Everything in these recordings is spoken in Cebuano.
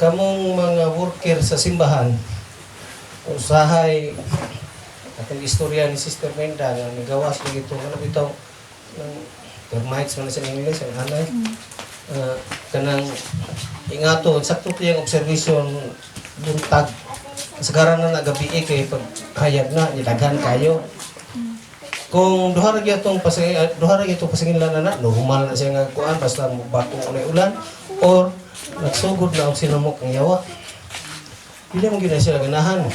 Kamong mga worker sa simbahan, usahay atong istorya ni Sister Menda nga nagawas lagi ito, ano bitaw ng termites man sa English ang anay. Kanang ingato, sakto to yung observation buntag. Kasagaran na nagabi kay pag hayag na nidaghan kayo. Kung duha ra gyud pasinginlan na, normal na siya nga kuan, basta mobako na ulan or nagsugod na og sinamok ang yawa. Dili mo gyud na siya ganahan.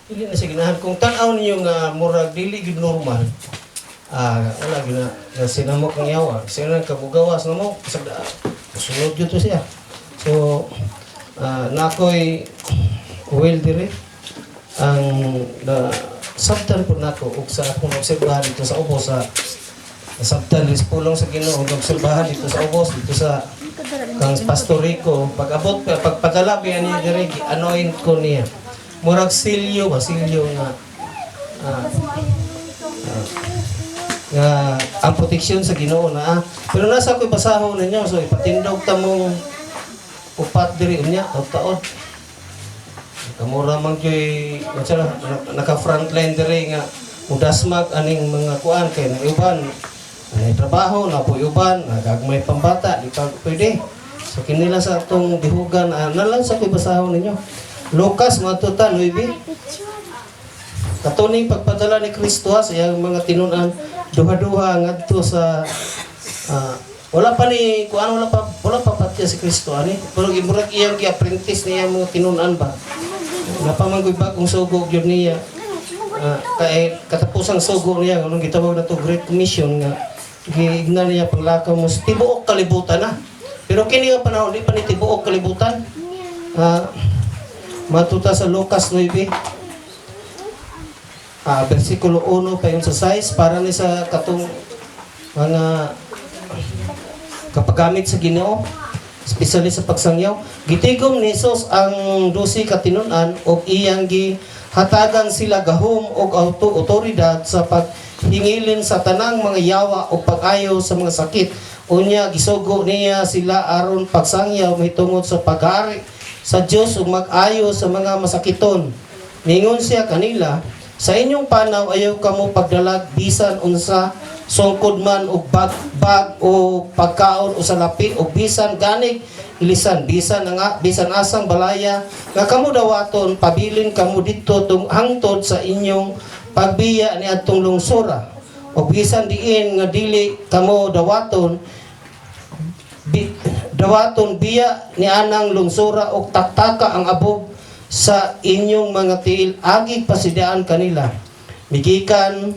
Dili na siya ganahan. Kung tan-aw ninyo nga murag dili gyud normal, wala gyud na, na sinamok ang yawa. Siya na kabugawas na mo, kasagda, sunod gyud to siya. So, nakoy will dire ang na sabtan po nako ug sa akong obserbahan dito sa ubos, sa nasabtan is pulong sa Ginoo ug obserbahan dito sa ubos, dito sa kang Pastor Rico. Pag abot pa, pagpadala biya niya dire, anoint ko niya, murag silyo ba, silyo nga nga ang proteksyon sa Ginoo na. Pero nasa ako'y basahon ninyo, so ipatindog ta mong upat diri unya taod. Kamura man kay unsa na, naka frontline diri nga mudasmag aning mga kuan kay na uban ay trabaho na po, uban nagagmay pambata, di pa pwede. So kinila sa atong dihugan, na lang sa ko'y basahon ninyo. Lucas matuta 9, katuning pagpadala ni Kristo ha, sa iyang mga tinun-an, duha-duha ngadto sa wala pa ni kuan, wala pa patya si Kristo ani, pero murag iyang gi-apprentice niya mga tinun-an ba. Wala pa man ko'y bagong sugo gyud niya. Kay katapusang sugo niya anong gitawag na to, Great Commission, nga giignan niya paglakaw mo sa tibuok kalibutan na. Pero kini nga panahon, di pa ni tibuok kalibutan. Matuta sa Lucas 9, versikulo 1 payon sa 6, para ni sa katong mga kapagamit sa Ginoo, especially sa pagsangyaw. Gitigom ni Jesus ang 12 ka tinun-an ug iyang gihatagan sila gahom og auto otoridad sa paghingilin sa tanang mga yawa ug pag-ayo sa mga sakit. Unya gisugo niya sila aron pagsangyaw mahitungod sa paghari sa Dios ug mag-ayo sa mga masakiton. Ningon siya kanila, "Sa inyong panaw ayaw kamo pagdalag bisan unsa, sungkod man og bag, bag o pagkaon o salapi o bisan ganig ilisan, bisan nga bisan asang balaya nga kamo dawaton, pabilin kamo didto tung hangtod sa inyong pagbiya ni adtong lungsora. O bisan diin nga dili kamo dawaton, dawaton biya ni anang lungsora og taktaka ang abog sa inyong mga tiil agig pasidaan kanila." Migikan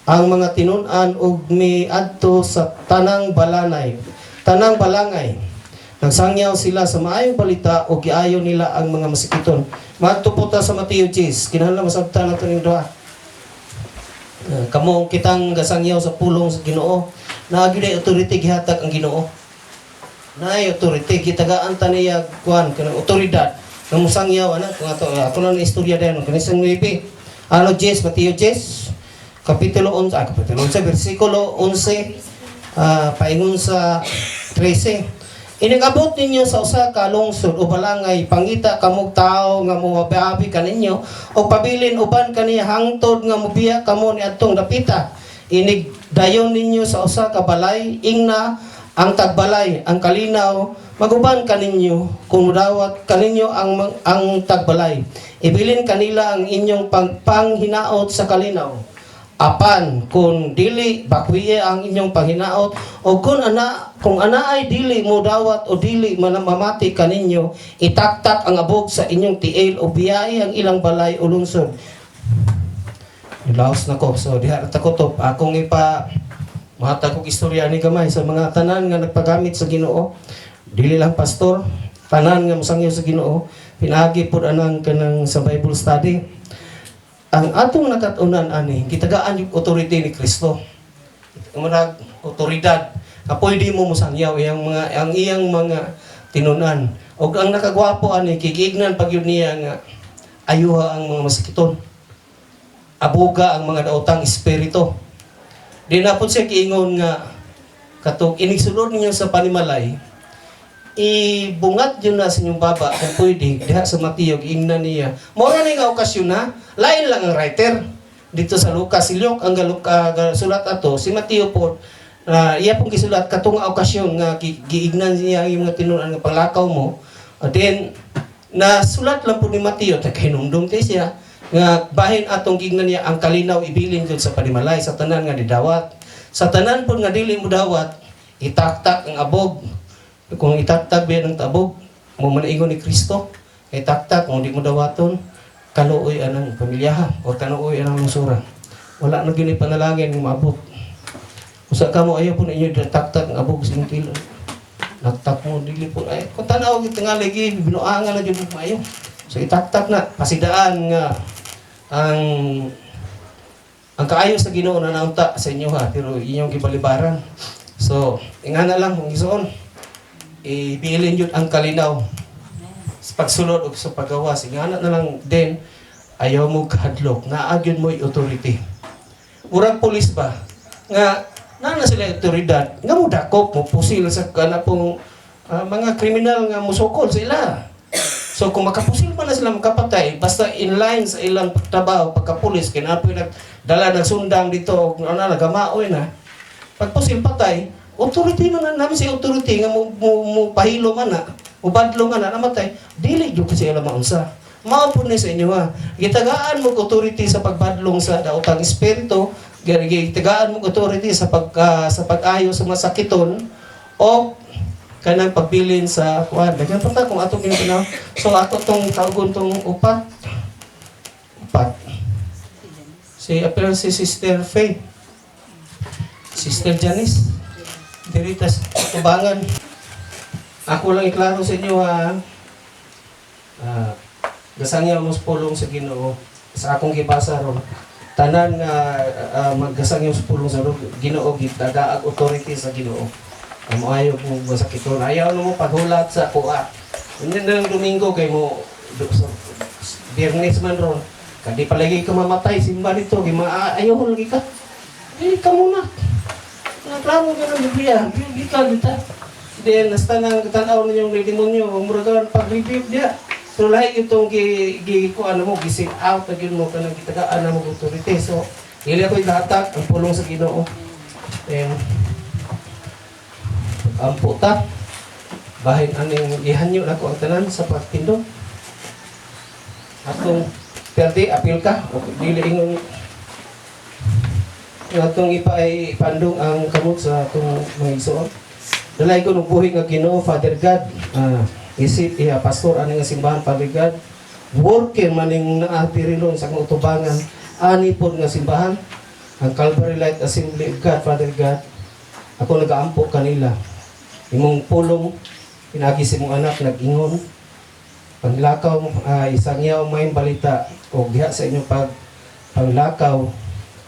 ang mga tinun-an ug miadto sa tanang balanay, tanang balangay. Nagsangyaw sila sa maayong balita ug giayo nila ang mga masakiton. Maadto po ta sa Mateo 10. Kinahanglan masabtan nato ning duha. Kamo kitang gasangyaw sa pulong sa Ginoo, naa gyud authority gihatag ang Ginoo. Naay authority gitagaan ta niya kuan, kanang otoridad nga mosangyaw ana. Kung ato ato na istorya dayon kani sa 9, ano, 10, Mateo 10, kapitulo 11, kapitulo 11, versikulo 11 paingon sa 13. "Inigabot ninyo sa usa ka lungsod o balangay, pangita kamog tawo nga moabi kaninyo o pabilin uban kaniya hangtod nga mobiya kamo ni adtong dapita. Inig dayon ninyo sa usa ka balay, ingna ang tagbalay ang kalinaw maguban kaninyo. Kung mudawat kaninyo ang tagbalay, ibilin kanila ang inyong panghinaot sa kalinaw. Apan kung dili, bakwiye ang inyong panghinaot, o kung ana ay dili mo dawat o dili man mamati kaninyo, itaktak ang abog sa inyong tiil o biyahe ang ilang balay o lungsod." Nilaos na ko. So diha ra ta ko to. Akong ipa mahatag og istorya ni gamay sa mga tanan nga nagpagamit sa Ginoo. Dili lang pastor, tanan nga mosangyaw sa Ginoo, pinaagi pud anang kanang sa Bible study. Ang atong nakat-unan ani, gitagaan yung authority ni Kristo. Murag otoridad nga pwede mo mosangyaw iyang mga ang iyang mga tinunan. Og ang nakagwapo ani, giignan pag yun niya nga ayuha ang mga masakiton. Abuga ang mga daotang espiritu. Di na po siya kiingon nga katong inig sulod ninyo sa panimalay, Ibungat yun na sa inyong baba kung pwede diha sa Mateo, giingnan niya. Mao ra ni nga okasyon na lain lang ang writer dito sa Lucas. Si Luke ang sulat ato, si Mateo po iya pong gisulat katong okasyon nga giignan niya ang mga tinunan nga panglakaw mo. Then nasulat lang po ni Mateo, tagahinumdum kay siya nga bahin atong giingnan niya ang kalinaw ibilin jud sa panimalay sa tanan nga didawat. Sa tanan po nga dili mo dawat, itaktak ang abog. Kung itaktak biya ng tabog mo man, ingon ni Kristo, itaktak kung di mo dawaton, kaluoy anang pamilyaha o kaluoy anang lungsura. Wala na gyud panalangin nga maabot. Usa ka mo, ayaw po ninyo taktak ang abog sa inyong tilo. Naktak mo, dili po. Ay, kung tanaw, tingali, gi, binuangan na dyan mo maayo. So itaktak na, pasidaan nga ang kaayo sa Ginoo na naunta sa inyo ha, pero inyong gibalibaran. So, ingana lang kung isuon. Ibilin yun ang kalinaw sa pagsulod o sa paggawas. Ingana na lang din, ayaw mo kahadlok, naa gyud mo authority. Murag pulis ba? Nga, naa na sila otoridad, nga mo dakop, mo pusil sa kana pong mga kriminal nga musukol sila. So kung makapusil pa na sila, makapatay, basta in line sa ilang trabaho, pagkapulis, kinapoy nagdala ng sundang dito, ano na, nagamaoy na, pagpusil patay, authority man na namin si authority nga mo pahilo man na, mo badlo man na, namatay, dili jud kasi sila maunsa. Mao po ni sa inyo ha. Gitagaan mo authority sa pagbadlong sa daotang espiritu, gitagaan mo authority sa pag-ayo sa masakiton o kanang pagbilin sa kuan. Daghan pa ta kung ato ginatanaw. So ako tong tawgon tong upat. Upat. Si appeal si Sister Faye. Sister Janice. Diri tas tubangan. Ako lang iklaro sa inyo ha. Gasangyaw mo sa pulong sa Ginoo sa akong gibasa ron. Tanan nga maggasangyaw sa pulong sa Ginoo, gitagaag authority sa Ginoo. Ang maayo mo masakiton. Ayaw na mo paghulat sa kuha. Unya na ng Domingo kay mo sa Biyernes man ron. Kadi palagi ka mamatay simba nito, kay ayaw lagi ka. Dili ka muna. Naklaro ka ng Biblia. Di ka dita. Then nasta nang tanaw ninyong demonyo, muragan pag-rebuke diya. So lahi itong gi gi ko ano mo gi out na gyud mo kanang gitagaan na mo authority. So dili ako ihatag ang pulong sa Ginoo. Then ampo ta, bahin aning ihanyo nako ang tanan sa pagtindog atong perdi apil ka o dili ingon nga atong ipaay ipandong ang kamot sa atong mga igsoon. Dalay ko ng buhi nga Ginoo, Father God, isip iya pastor ani nga simbahan. Father God, worker maning naa diri ron sa akong utubangan ani pod nga simbahan, ang Calvary Light Assembly of God. Father God, ako nagaampo kanila. Imong pulong pinagi sa imong anak nag-ingon, panglakaw isangyaw may balita o diha sa inyong panglakaw,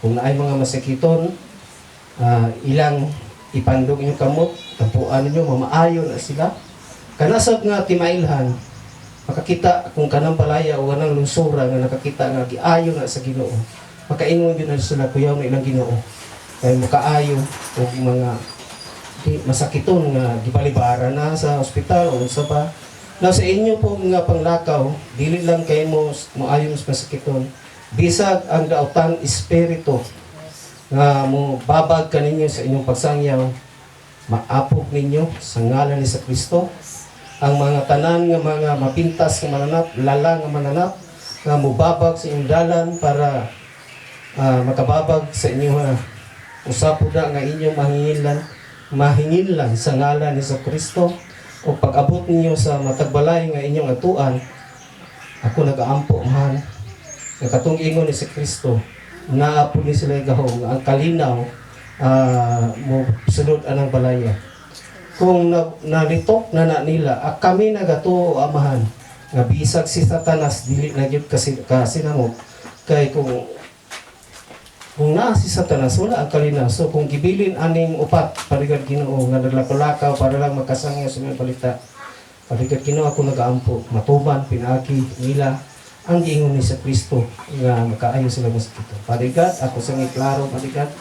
kung naay mga masakiton, ilang ipandong inyong kamot, tampuan ninyo, mamaayo na sila. Kanasab nga timailhan makakita kung kanang balaya o kanang lungsura nga nakakita nga giayo na sa Ginoo, makaingon gyud na sila, kuyaw na ilang Ginoo kay makaayo og mga di masakiton nga gibalibara na sa ospital o unsa pa. Na sa inyo po nga panglakaw, dili lang kay mo moayo mas masakiton, bisag ang daotang espiritu nga mo babag kaninyo sa inyong pagsangyaw, maapog ninyo sa ngalan ni sa Kristo. Ang mga tanan nga mga mapintas nga mananap, lala nga mananap nga mubabag sa inyong dalan para makababag sa inyo ha, usap po na nga inyong mahingilan mahinginlan sa ngalan ni sa Kristo. O pag-abot ninyo sa matag balay nga inyong atuan, ako nagaampo man nga katong ingon ni sa Kristo, naa po ni sila gahom nga ang kalinaw mo sulod anang balaya. Kung nalitok na na nila, kami nagatuo, Amahan, nga bisag si Satanas dili na gyud kasi kasinamot, kay kung naa si Satanas, wala ang kalinaw. So kung gibilin aning upat, parigad Ginoo, nga naglakaw para lang makasangyaw sa mga balita, parigad Ginoo, ako nagaampo matuman pinaagi nila ang giingon ni sa Kristo nga makaayo sila masakit. Parigad ako sa klaro, parigad,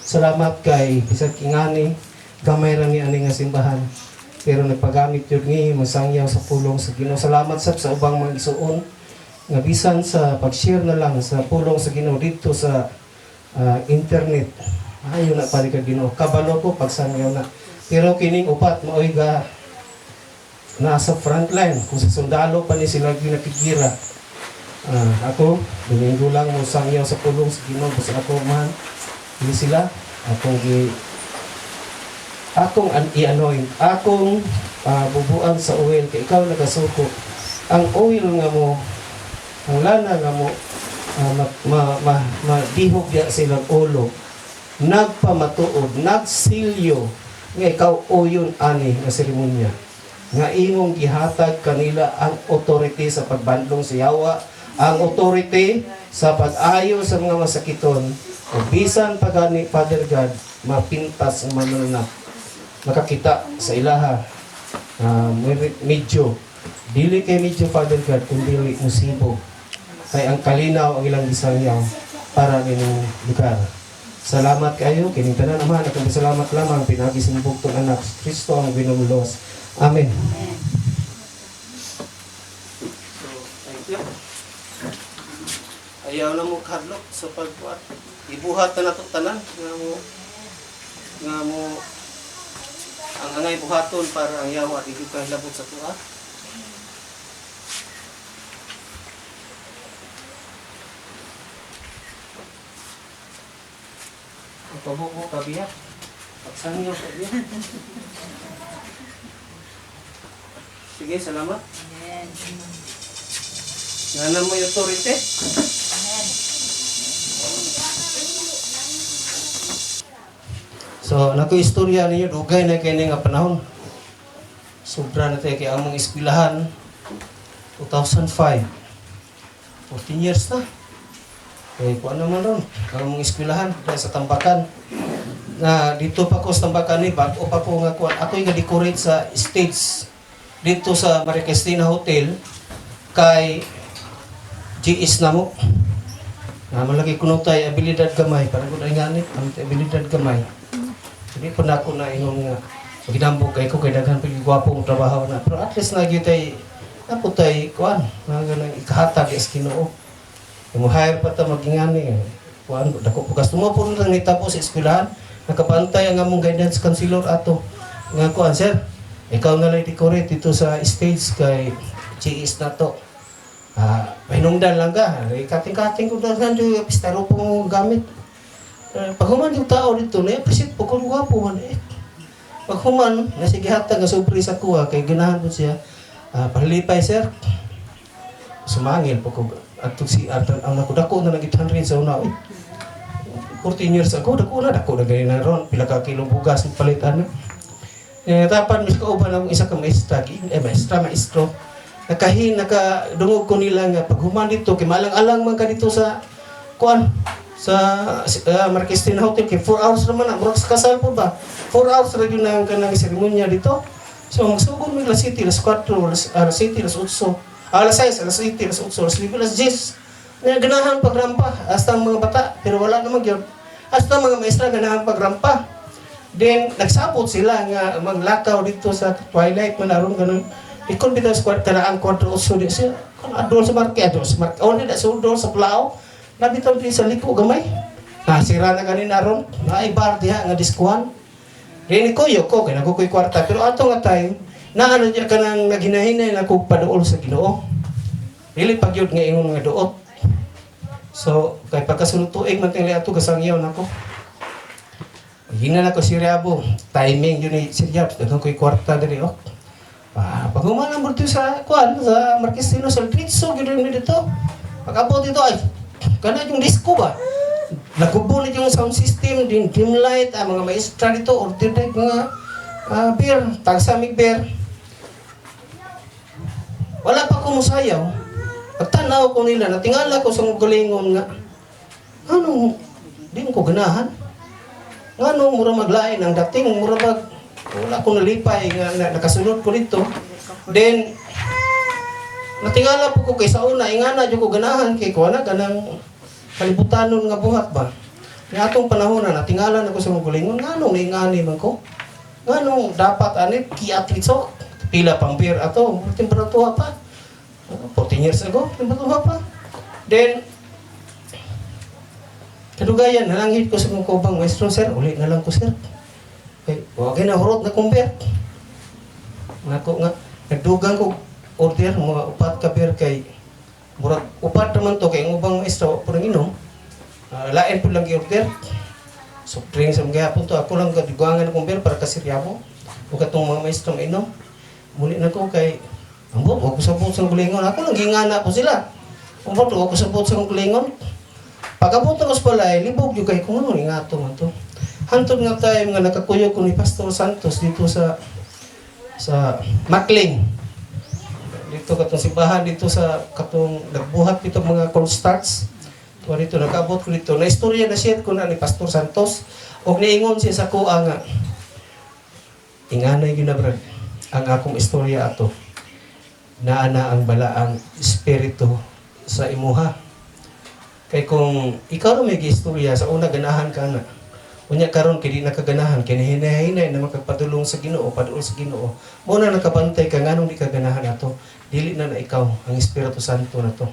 salamat kay bisag kingani gamay ra ni ani nga simbahan. Pero nagpagamit yun ni masangyaw sa pulong sa Ginoo. Salamat sab sa ubang mga igsuon nga bisan sa pag-share na lang sa pulong sa Ginoo dito sa internet. Ayo na pari ka, Ginoo. Kabalo ko pagsangyaw na. Pero kining upat maoy ga nasa frontline kung sa sundalo pa ni sila ginakigira. Ako, Domingo lang mo sangyaw sa pulong sa Ginoo basta ako man ini sila akong gi akong i-anoint, akong bubuan sa oil kay ikaw nagasuko. Ang oil nga mo, ang lana nga mo ma, ma, ma, madihog ya silang ulo, nagpamatuod, nagsilyo nga ikaw uyon ani nga seremonya nga imong gihatag kanila ang authority sa pagbandlong sa yawa, ang authority sa pag-ayo sa mga masakiton, o bisan pagani, Father God, mapintas ang mananap, makakita sa ilaha. Medyo dili kay medyo, Father God, kung dili musibo kay ang kalinaw ang ilang gisangyaw para ninyong lugar. Salamat kayo kining tanan, Amahan. Akong salamat lamang pinaagi sa bugtong anak, Kristo ang binumulos. Amen. So, thank you. Ayaw na mo kadlok sa pagbuhat. Ibuhat na nato tanan nga mo ang angay buhaton para ang yawa di gyud kahilabot sa tuwa. Pabubo ka biya. Pagsangyo ka biya. Sige, salamat. Amen. Nga na mo yung authority. Amen. So, nako istorya ninyo, dugay na kini nga panahon. Sobra na tayo kay among eskwelahan, 2005. 14 years na. Kay kuan naman ron, ang among eskwelahan dahil sa Tambakan. Na dito pa ko sa Tambakan ni bago pa ko nga kuan. Ako'y ga-decorate sa stage dito sa Maria Cristina Hotel kay GS na mo. Na malaki kuno tay abilidad gamay, parang kuno ay ngani, ang abilidad gamay. Hindi po na ako na ingon nga ginambog kay ko kay daghan pag gwapong trabaho na. Pero at least na gyud tay naputay kuan, na ganang ikahatag is Ginoo. Mo hire pa ta magingani. Kuan dako po gasto mo po lang nitapos sa eskwelahan. Nakabantay ang among guidance counselor ato. Nga kuan, "Sir, ikaw na lang decorate dito sa stage kay GS na to. Ah, pahinungdan lang ka. Kating-kating ko daghan yung pistaro po mo gamit." Eh, pag human yung tao dito, na-appreciate po kung gwapo man eh. Pag human, nasige hatag nga sobre sa kuha, kay ganahan po siya. "Ah, palipay, sir." Sumangil po ko. At si at ang ako dako na nag 800 sa una. Uy, 14 years ago, dako na ganyan na ron. Pila ka kilong bugas ang palit ano. Eh, tapan mis kauban akong isa ka maestra, eh, maestra, maestro. Nakahin, nakadungog ko nila nga pag human dito, kay malang-alang man ka dito sa kuan sa Marquestina Hotel kay 4 hours naman na murag sa kasal po ba, 4 hours ra yun ang kanang seremonya dito. So magsugod mi alas 7, alas 4, alas 7, alas 8, alas 6, alas 7, alas 8, alas 9, alas 10 nga ganahan pagrampa hasta ang mga bata, pero wala naman gyud hasta mga maestra ganahan pagrampa. Then nagsabot sila nga maglakaw dito sa twilight man aron ganun ikon bitaw sa kwarta ang 4 8 di siya kung adol sa market, adol sa market oh, di sa adol sa plao nabitaw di sa liko gamay. Nasira na ganin aron naay bar diha nga diskuhan. Then ko ko kay nagukoy kwarta, pero ato nga time na ano diya kanang naghinahinay na kog paduol sa Ginoo. Dili pa gyud nga ingon nga duot. So kay pagkasunod tuig man tingali ato gasangyaw nako. Hina na ko si Riabo. Timing yun ni Sir Jabs. Daghang ko'y kwarta diri oh. Ah, pag humana mo dito sa kuan sa Marquesino sa Dritso gyud ni dito. Pag abot dito ay kana yung disco ba. Nagubo na yung sound system, din dim light, ang mga maestra dito, order na mga beer, tagsamig beer. Wala pa ko musayaw. Pagtanaw ko nila, natingala ko sa galingon nga, anong, di mo ko ganahan. Ngano mura maglain ang dating, mura mag wala ko nalipay nga na, nakasunod ko dito. Then natingala po ko kay sa una ingana jud ko ganahan kay ko na ganang kalibutanon nga buhat ba. Nga atong panahon na natingala na ko sa mga galingon, ngano naingani man ko. Nganong dapat ani kiat litso pila pang beer ato, temperatura pa. 14 years ago, temperatura pa. Then kadugayan, nalangit ko sa kong kaubang maestro, "Sir, uli na lang ko, sir." Kay, wag na hurot na kong beer. Nako nga, nagdugang ko order, mga upat ka beer kay murag upat naman to kay ang ubang maestro po nang inom. Lain po lang gi-order. Soft drinks ang gihapon to. Ako lang kadugangan akong beer para kasiryabo. O katong mga maestro mainom. Muli na ko kay ambot, wag ko sabot sa gulingon. Ako lang gingana po sila. Ambot, wag ko sabot sa gulingon. Pag-abot na ko sa balay, libog yung kay kung ano, ingato man to. Hantod nga time nga nakakuyog ko ni Pastor Santos dito sa Makling. Dito katong simbahan dito sa katong nagbuhat dito mga cold starts. Tuwa dito nakaabot ko dito. Na istorya na share ko na ni Pastor Santos. Og niingon siya sa kuha nga inganay gyud na, brad, ang akong istorya ato. Naa na ang balaang espiritu sa imuha. Kay kung ikaw ra may istorya sa una ganahan ka na. Unya karon kay di na kaganahan, kay hinahinay na makagpadulong sa Ginoo, paduol sa Ginoo. Mo na nakabantay ka nganong di ka ganahan ato. Dili na na ikaw, ang Espiritu Santo na to.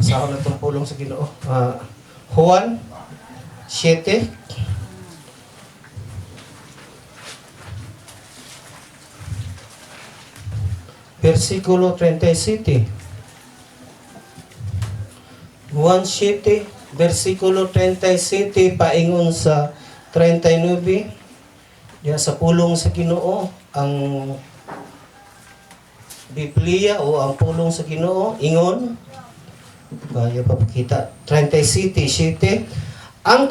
Sa na tong pulong sa Ginoo. Juan 7. Versikulo 37. Juan 7, versikulo 37, paingon sa 39. Diya sa pulong sa Ginoo, ang Biblia o ang pulong sa Ginoo, ingon, kaya pa pakita, 37, 7, ang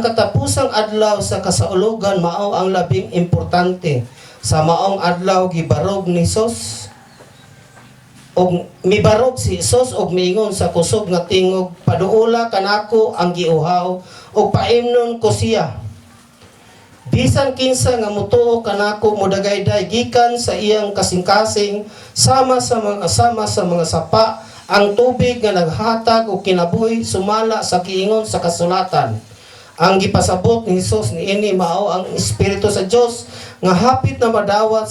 katapusang adlaw sa kasaulogan mao ang labing importante. Sa maong adlaw gibarog ni Jesus og mibarog si Jesus og miingon sa kusog nga tingog, "Paduola kanako ang giuhaw og paimnon ko siya. Bisan kinsa nga mutuo kanako modagayday gikan sa iyang kasing-kasing sama sa mga sapa ang tubig nga naghatag og kinabuhi, sumala sa giingon sa kasulatan." Ang gipasabot ni Jesus niini mao ang Espiritu sa Dios nga hapit na madawat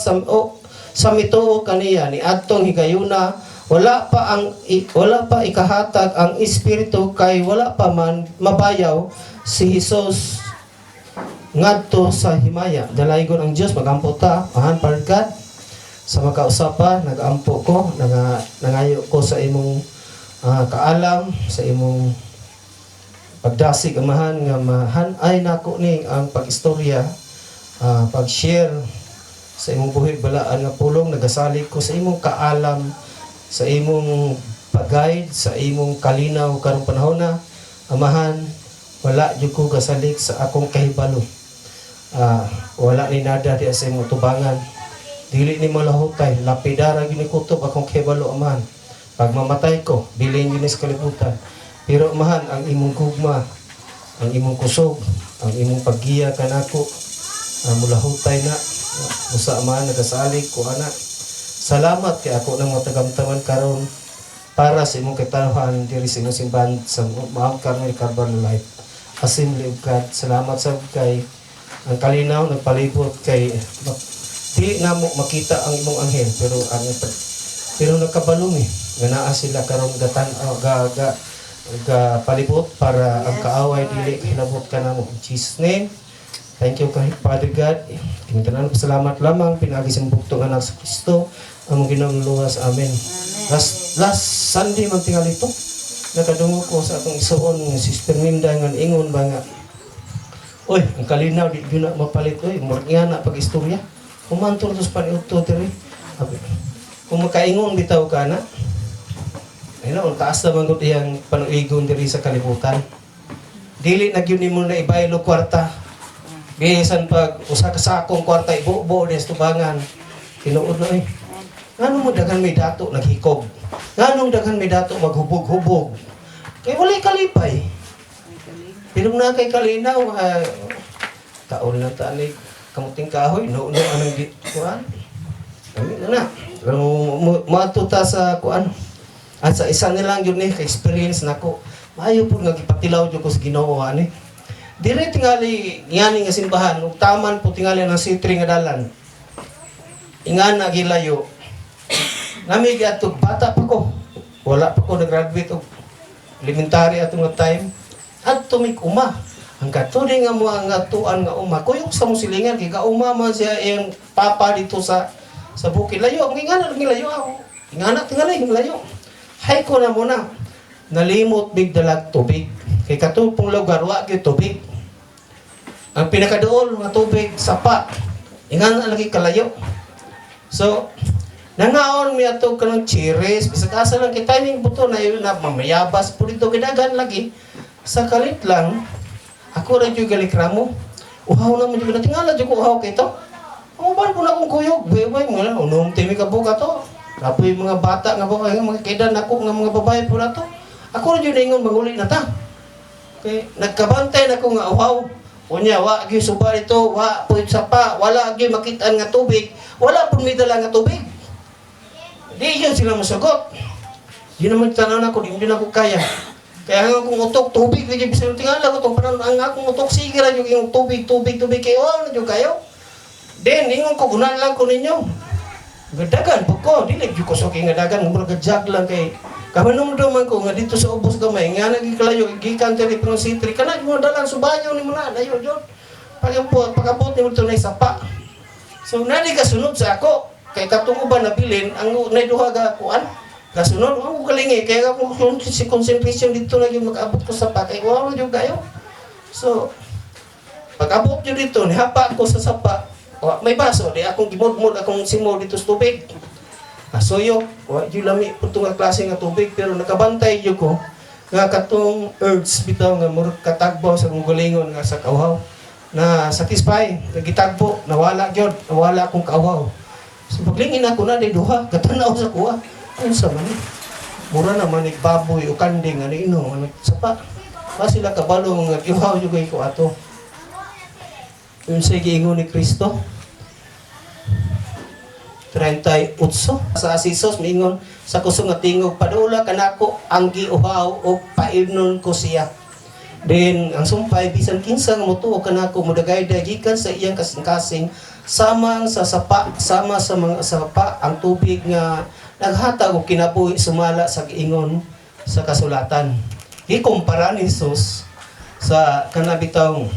sa mituo kaniya. Niadtong higayuna wala pa ikahatag ang Espiritu kay wala pa man mabayaw si Jesus ngadto sa himaya. Dalaygon ang Dios, magampo ta, Amahan, Father God. Sa makausapa, nagampo ko, nangayo ko sa imong kaalam, sa imong pagdasig, Amahan, nga mahan-ay nako ni ang pag-istorya, pag-share sa imong buhi balaan nga pulong. Nagasalig ko sa imong kaalam, sa imong pag-guide, sa imong kalinaw karong panahon na. Amahan, wala jud ko gasalig sa akong kahibalo. Wala ni nada di sa imong tubangan. Dili ni malahutay, lapidara gyud ni kutob akong kahibalo, Amahan. Pag mamatay ko, bilin gyud ni sa kalibutan. Pero Amahan, ang imong gugma, ang imong kusog, ang imong paggiya kanako, mulahutay na. Usa, Amahan, nagasalig ko ana. Salamat kay ako nang matagamtaman karon para sa imong katawhan diri sa imong simbahan sa Mount Carmel Calvary Life Assembly of God. Salamat sa kay ang kalinaw nagpalibot kay di na mo makita ang imong anghel pero nagkabalo mi nga naa sila karon gatan ga, ga ga palibot para ang kaaway dili kahilabot kanamo. In Jesus' name. Thank you kay Father God. Kini tanan salamat lamang pinaagi sa bugtong anak sa Kristo ang Ginoong luwas. Amen. Last last Sunday man tingali ito. Nakadungog ko sa atong isuon nga Sister Minda nga ingon ba nga, "Oy, ang kalinaw di gyud na mapalit oy, murag nga na pag istorya." Humantol to sa paniudto diri. Kung makaingon bitaw ka na, ayun na, ang taas naman gud iyang panuigon diri sa kalibutan. Dili na gyud nimo na ibaylo kwarta. Bisan pag usa ka sakong kwarta ibubo sa tubangan. Tinuod na eh. Ngano mo daghan may dato naghikog? Nganong daghan may dato maghubog-hubog? Kay walay kalipay. Pero na kay kalinaw, kaon lang ta ni kamuting kahoy, no anong di kuan. Kami na na. Pero moadto ta sa kuan. At sa isa nilang yun ni ka experience nako. Maayo pud nga gipatilaw jud ko sa Ginoo ani. Dire tingali ngani nga simbahan ug taman po tingali ng C3 nga dalan. Ingana gilayo. Nami giadto, bata pa ko. Wala pa ko nag-graduate og elementary ato nga time. Adto mig uma. Ang katuli nga mo ang atuan nga uma. Kuyog sa mong silingan kay kauma man siya iyang papa dito sa bukid. Layo ang ingana ang layo ako. Ingana tingali ang layo. Hay ko na muna. Nalimot mig dalag tubig. Kay katong lugar wa gyud tubig. Ang pinakaduol nga tubig, sapa. Ingana lagi kalayo. So, nangaon mi ato kanang cherries, bisag asa lang kay timing buto na yun na mamayabas po dito gidagan lagi. Sa kalit lang, ako ra jud galikramo. Uhaw na mo jud na, tingala jud ko uhaw kay to. Ang uban po na akong kuyog, buhay mo na, unom timi ka buka to. Kapoy mga bata nga ba, mga kaidan ako nga mga babae po na to. Ako ra jud ingon manguli na ta. Okay, nagkabantay na ko nga uhaw. Unya, wa gyud suba dito, wa po sapa, wala gyud makitaan nga tubig, wala pud may dala nga tubig. Di yun sila mosugot. Di naman tanaw na ako, di na ako kaya. Kaya ang akong utok, tubig, di bisan tingala ko itong panahon, ang akong utok, sige ra yung tubig, tubig, tubig, kayo, wow na jud kayo. Then, ingon ko, gunan lang ko ninyo. Gadagan po ko, di lang ko sa nga dagan, murag jag lang kay kamanumdum man ko nga dito sa ubos gamay, nga nagikalayo, gikan diri pang sitri, kana mo dalan subayo ni mo na, dayo jud. Pagapot, pagabot ni mo na sapa. So nani kasunod sa ako, kay katong uban nabilin, ang nay duha ga kuan, kasunod ako galingi kaya ako si concentration dito na yung makaabot ko sa sapa kay wow jud kayo. So pag-abot yun dito, nihapa ko sa sapa, wa, may baso, di akong gimudmud akong simo dito sa tubig. Asuyo, wa jud lami pud nga klase nga tubig, pero nakabantay jud ko nga katong urge bitaw nga murag katagbo sa akong galingon nga sa kauhaw na satisfy, nagitagbo, nawala gyud, nawala akong kauhaw. So paglingin ako na di duha, katanaw sa kuha. Unsa man ni? Mura na man baboy o kanding ano ino, ano sapa. Pa sila kabalo nga giuhaw jud kay ko ato. Unsay giingon ni Kristo? 38 sa si Jesus miingon sa kusog nga tingog, "Padula kanako ang giuhaw og paimnon ko siya." Then ang sumpay, bisan kinsa nga motuo kanako modagayday gikan sa iyang kasing-kasing sama sa sapa, sama sa mga sapa ang tubig nga naghatag og kinabuhi sumala sa giingon sa kasulatan. Gikumpara ni Jesus sa kanabitang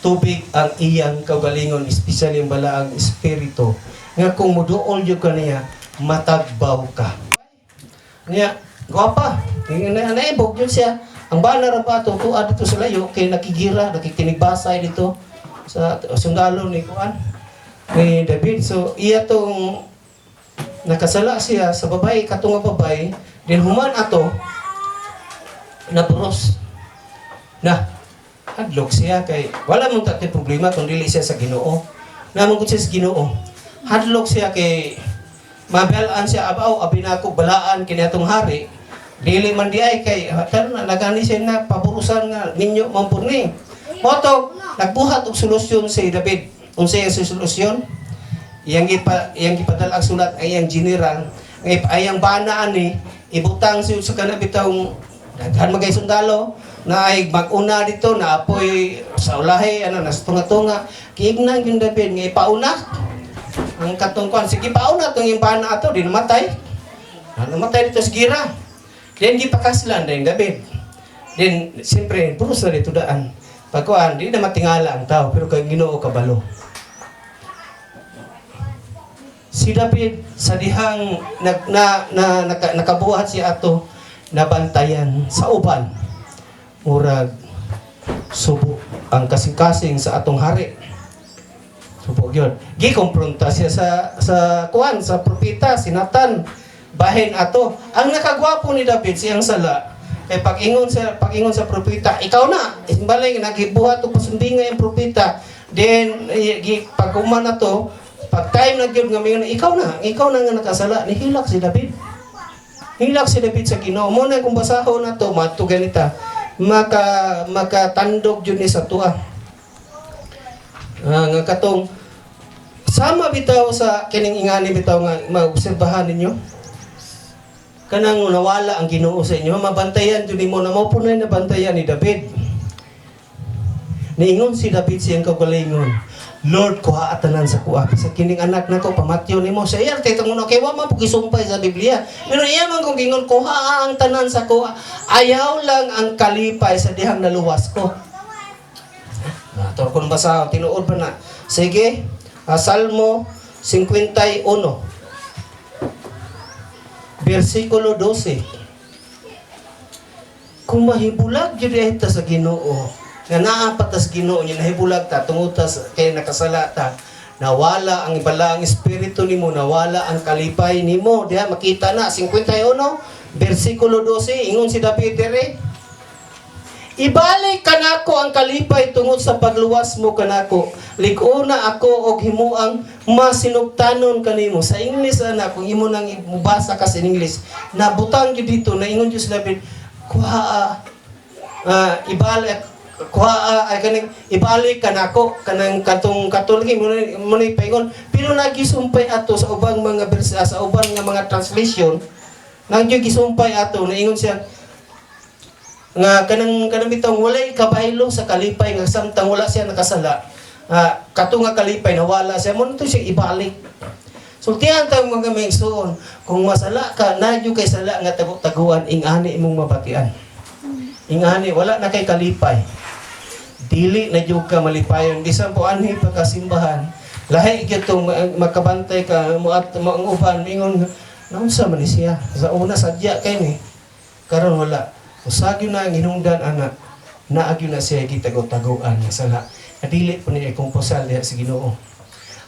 tubig ang iyang kaugalingon, especially ang balaang espiritu nga kung muduol jud ka niya, matagbaw ka niya. Gwapa na naibog yun siya. Ang bana ra ba ato tuad dito sa layo kay nakigira, nakikinigbasay dito sa sundalo ni kuan ni David. So iya tong nakasala siya sa babae, katong nga babae. Din human ato napuros na, hadlok siya kay wala mong tate problema kung dili siya sa Ginoo. Namong siya sa Ginoo. Hadlok siya kay mabalaan siya, abaw abi na ako balaan kini atong hari. Dili man di ay kay karon na nagani siya na paburusan nga ninyo man pud ni. Moto nagbuhat og solusyon si David. Unsay ang solusyon? Iyang gipadala ang sulat ay iyang general nga ayang bana ani ibutang siya sa kana bitawng daghan magay sundalo na ay mag-una dito na apoy sa ulahi ano nas tunga-tunga. Giignan yung David nga ipauna ang katong kuan. Sige, pauna tong yung bana ato, di namatay na, namatay dito sa gira. Then gipakaslan din David. Then siyempre puros na dito daan pagkuan, di na matingala ang tao, pero kay Ginoo kabalo. Si David sa dihang nag, na, na, naka, nakabuhat siya ato, nabantayan sa uban, murag subo ang kasing-kasing sa atong hari, subo gyud. Gikompronta siya sa kuan, sa propeta si Nathan bahin ato. Ang nakagwapo ni David siyang sala kay pag-ingon sa propeta, "Ikaw na." Imbalay nagibuhat og pasumbinga yung propeta. Then pag human na to, pag time na gyud nga mingon, "Ikaw na, ikaw na nga nakasala," nihilak si David. Hilak si David sa Ginoo. Mo na kung basahon na to, mato ganita, makatandog jud ni sa tuwa. Ah, nga katong sama bitaw sa kining ingani bitaw nga maobserbahan ninyo. Kanang nawala ang Ginoo sa inyo, mabantayan jud nimo na mao po na nabantayan ni David. Niingon si David siyang kaugalingon, "Lord, kuha tanan sa kuha. Sa kining anak nako pamatyon nimo." Sa iya tay tungod kay wa man po gisumpay sa Biblia. Pero iya man kung gingon, "Kuha ang tanan sa kuha. Ayaw lang ang kalipay sa dihang naluwas ko." Ato kung basa tinuod pa na. Sige, Salmo 51 versikulo 12. Kung mahibulag jud ta sa Ginoo, nga naa pa tas Ginoo niya, nahibulag ta tungod ta kay nakasala ta, nawala ang balaang espiritu nimo, nawala ang kalipay nimo. Diha makita na 51 versikulo 12, ingon si David dire, "Ibalik kanako ang kalipay tungod sa pagluwas mo kanako. Lig-ona ako og himuang masinugtanon kanimo." Sa English ana, kung imo nang mubasa ka sa English, nabutang gyud dito na ingon jud si David, kuha ibalik kuha ay kaning ibalik kanako kanang katong Katolik mo na paingon, pero nagisumpay ato sa ubang mga sa uban nga mga translation, nagyo gisumpay ato na ingon siya nga kanang kanang bitong walay kabaylo sa kalipay nga samtang wala siya nakasala, kato nga kalipay nawala siya mo to siya ibalik. Sultihan ta, mga maigsuon, kung masala ka nadyo kay sala nga tago-taguan, ingani imong mabatian, ingani wala na kay kalipay, dili na jud ka malipayon bisan po anhi pa ka simbahan. Lahi gyud tong makabantay ka mo at mo ang uban mingon, "Naunsa man ni siya? Sa una sadya kay ni, karon wala." Usag na ang hinungdan ana, naa gyud na siya gitago-taguan nga sala. Dili po niya kumposal diha sa Ginoo.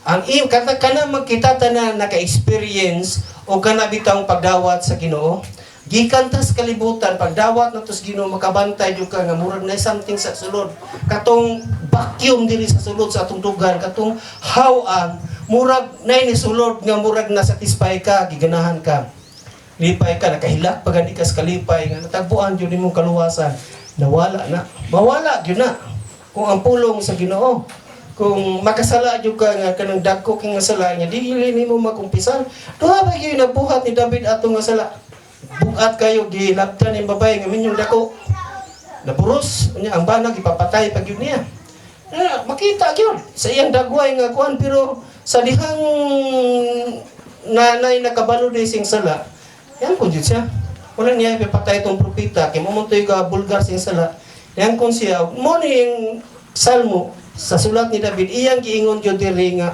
Ang im kata kana magkita ta na naka-experience o kana bitawng pagdawat sa Ginoo. Gikan ta sa kalibutan, pagdawat na to sa Ginoo, makabantay jud ka nga murag na something sa sulod. Katong vacuum diri sa sulod sa atong dughan, katong hawang murag na ni sulod nga murag na satisfy ka, giganahan ka. Lipay ka, nakahilak pa gani ka sa kalipay nga natagbuan jud nimong kaluwasan. Nawala na. Mawala gyud na. Kung ang pulong sa Ginoo, kung makasala jud ka nga kanang dagko king nga sala nga dili nimo makumpisal. Duha ba gyud nabuhat ni David ato nga sala? Bugat kayo gilabtan ning babae nga minyong dako. Naburos unya ang bana gipapatay pag yun niya. Na, makita gyud sa iyang dagway nga kuan, pero sa dihang na nakabalo di sing sala, yan kun jud siya. Wala niya ipapatay itong propeta kay mo to'y ka bulgar sing sala. Yan kun siya mo ni yung salmo sa sulat ni David, iyang giingon jud diri nga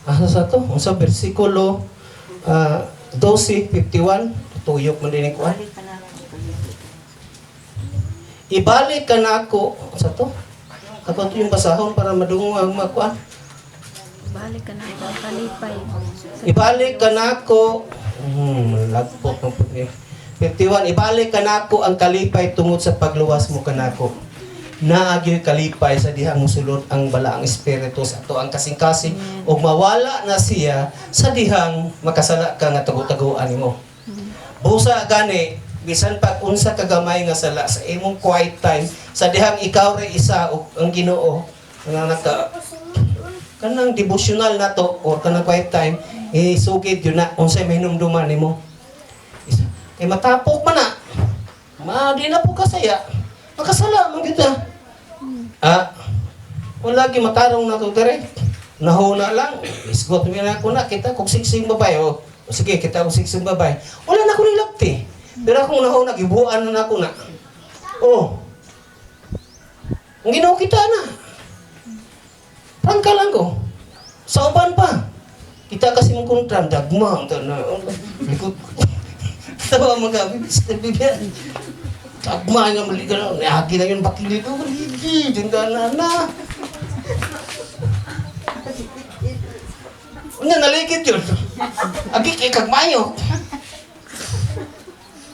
asa sa to, unsa bersikulo, 12:51, tuyok man din kuan. "Ibalik ka na ako" sa to. Ako to yung basahon para madungog ang makuan. Balik ka na ako, kalipay. "Ibalik ka nako." Lagpot ng puti. 51, "Ibalik ka nako ang kalipay tungod sa pagluwas mo kanako." Naagyo'y kalipay sa dihang musulod ang balaang espiritu sa ato ang kasing-kasing ug mawala na siya sa dihang makasala ka nga tago-taguan nimo. Busa gani bisan pag unsa ka gamay nga sala, sa imong quiet time, sa dihang ikaw ra isa ug ang Ginoo nga naka kanang devotional na to or kanang quiet time, isugid yun na unsay mahinumduman nimo. Kay matapok man na, ma di na po kasaya, makasala man kita. Wala gi matarong na to dire. Nahuna lang, isgot mi na ko na kita kog sigsing babay, oh. O sige, kita og sigsing babay. Wala na ko nilapti. Pero akong nahuna, gibuan na nako na. Oh. Ang Ginoo kita na. Prangka lang ko. Sa uban pa. Kita kasi mong kontra, dagma. Na, likod. Tawa mga bibigyan. Dagma nga maliga na. Niagi na yun bakil dito. Ligi. Dinda na na. Unya, naligid yun. Agi kay kagmayo.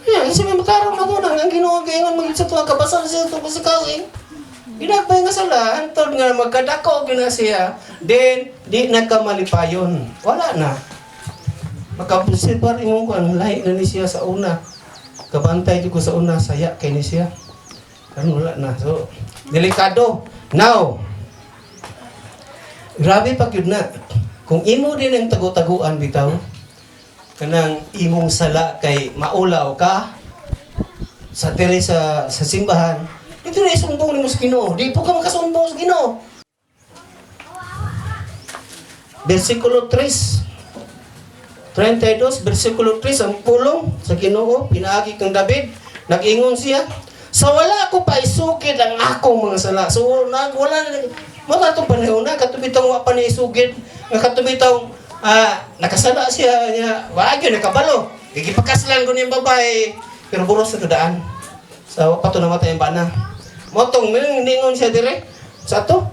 Yeah, kasi may matarong na to nang ang Ginoo gayon magit sa tuwa kabasal siya to kasi kasing. Ginagmay nga sala, hantod nga magkadako gyud na siya. Then di na ka malipayon. Wala na. Makapusil pa rin mo kuan, lahi na ni siya sa una. Kabantay jud ko sa una, saya kay ni siya. Karon wala na. So, delikado. Now, grabe pa gyud na. Kung imo din ang tago-taguan bitaw, kanang imong sala kay maulaw ka sa diri sa simbahan, di Ito na isumbong nimo sa Ginoo. Di po ka makasumbong sa Ginoo. Versikulo 3. 32, versikulo 3, ang pulong sa Ginoo, pinaagi kang David, nag-ingon siya, "Sa wala ko pa isugid ang akong mga sala." So, nag, wala, mo na itong panahon na, kato bitong wa pa ni isugid, nga kato bitong, nakasala siya, niya, wag yun, nakabalo. Gigipakaslan ko niyang babae, pero buros na daan. Sa wa pa to namatay ang bana. Motong, may ningon siya dire, sa to,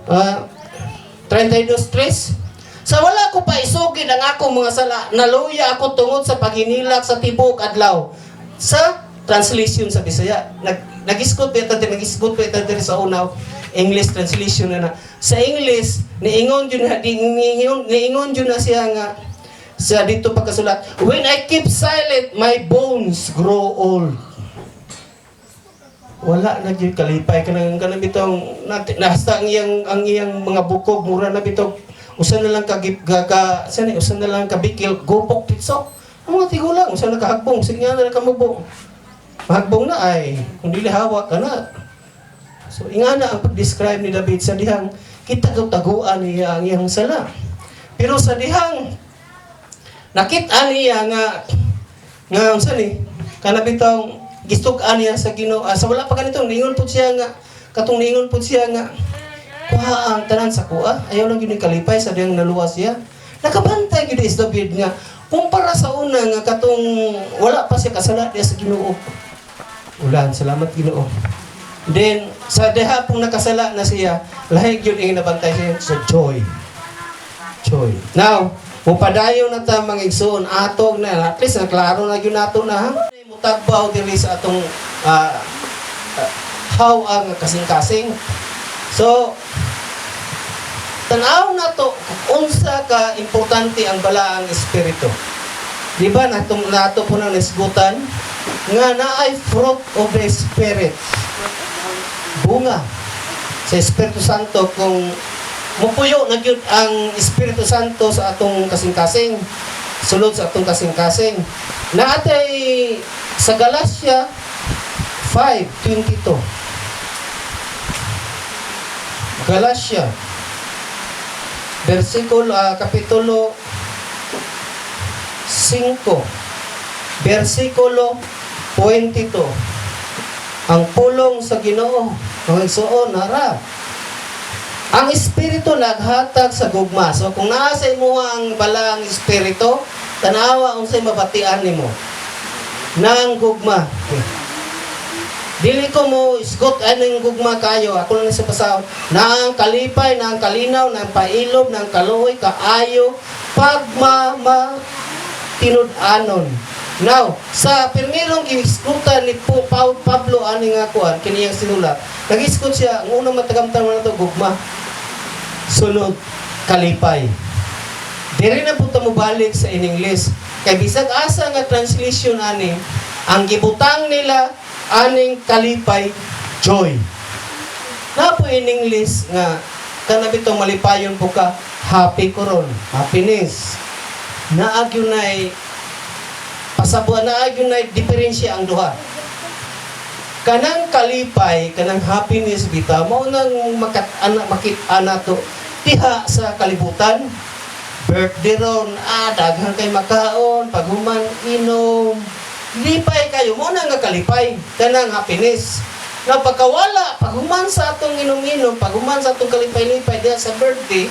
32.3, "Sa wala ko pa isugid ang akong mga sala, naluya ako tungod sa paghinilak sa tibuok adlaw." Sa translation sa Bisaya, nag-isgot pa ita nag-isgot pa ita diri sa una, English translation na na. Sa English, niingon jud na niingon, niingon jud na siya nga sa dito pagkasulat, "When I keep silent, my bones grow old." Wala na gyud kalipay, kanang bitong nasta ang iyang mga bukog mura na bitaw usa na lang ka ka, ka sa ni usa na lang ka bikil, gupok pitso ang mga tigulang, usa na kahagbong, sige nga na kamubo, mahagbong na ay kung dili hawak ka na. So ingana ang pag-describe ni David sa dihang kita taguan niya ang iyang sala, pero sa dihang nakita niya nga nga unsa ni kana bitong gistug-an niya sa Ginoo, sa wala pa ganito, ningon pud siya nga katong ningon pud siya nga kuha ang tanan sa kuha, ayaw lang gyud ni kalipay sa diyang naluwas siya. Nakabantay gyud is David nga kumpara sa una nga katong wala pa siya kasala diya sa Ginoo. Ulan, salamat Ginoo. Then sa diha pong nakasala na siya, lahi gyud ang nabantay siya sa joy, joy. Now, mupadayon na ta, mga igsoon, atog na, at least naklaro na gyud nato na, ha. Mutagbaw diri sa atong how ang kasing-kasing. So, tanaw na to unsa ka importante ang balaang espiritu. Di ba nato po nang nisgutan nga naay fruit of the Spirit. Bunga sa Espiritu Santo kung mupuyo na gyud ang Espiritu Santo sa atong kasing-kasing, sulod sa atong kasing-kasing. Naatay sa Galatia 5:22. Galatia versikulo kapitulo 5 versikulo 22. Ang pulong sa Ginoo, mga igsoon, nara. Ang Espiritu naghatag sa gugma. So kung naa sa imo ang balaang Espiritu, tanawa unsay mabatian nimo nang gugma. Dili ko mo isgot anong gugma kayo. Ako lang sa basahon. Na ang kalipay, na ang kalinaw, na ang pailob, na ang kaluoy, kaayo, pagmama tinud-anon. Now, sa pirmirong giisgutan ni Pablo ani nga kuan, kiniyang sinulat. Nag-isgot siya, ang unang matagamtan mo na to, gugma. Sunod, kalipay. Diri na po ta mobalik sa in English. Kay bisag asa nga translation ani, ang gibutang nila aning kalipay, joy. Na po in English nga kana bitong malipayon po ka, happy koron, happiness. Naa gyud nay pasabuan, naa gyud nay diferensya ang duha. Kanang kalipay, kanang happiness bitaw, mao nang makat ana makit-an nato diha sa kalibutan. Birthday ron, daghan kay makaon, paghuman inom, lipay kayo, mo na nga kalipay, kanang happiness. Na pagkawala, paghuman sa atong inom-inom, paghuman sa atong kalipay-lipay diha sa birthday,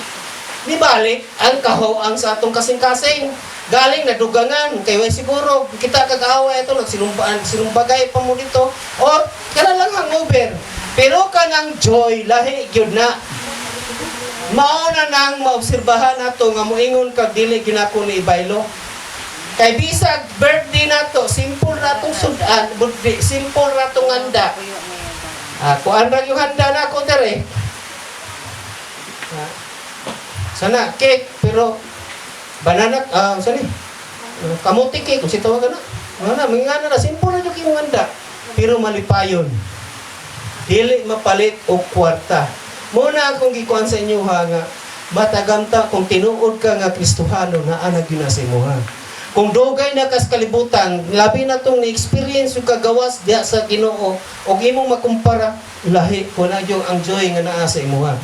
di balik ang kahoang sa atong kasing-kasing. Galing nadugangan, kay way siguro, kita kag-away ito, nagsinumbaan, sinumbagay pa mo dito, or kana lang hangover. Pero kanang joy, lahi gyud na. Mao na nang maobserbahan nato nga moingon kag dili ginako ni ibaylo. Kay bisag birthday nato, simple ra tong sudan, birthday, simple ra tong handa. Kuan ra yung handa nako dere. Sana cake pero banana, sani? Kamuti cake kung si tawag na. Ano na, mga na simple ra yung handa. Pero malipayon. Dili mapalit og kwarta. Muna akong gikuan sa inyo ha nga matagamta kung tinuod ka nga Kristohano, naa na gyud na sa imuha. Kung dugay na kas kalibutan, labi na tong ni-experience yung kagawas diha sa Ginoo ug imong makumpara, lahi ko na yung ang joy nga naa sa imuha.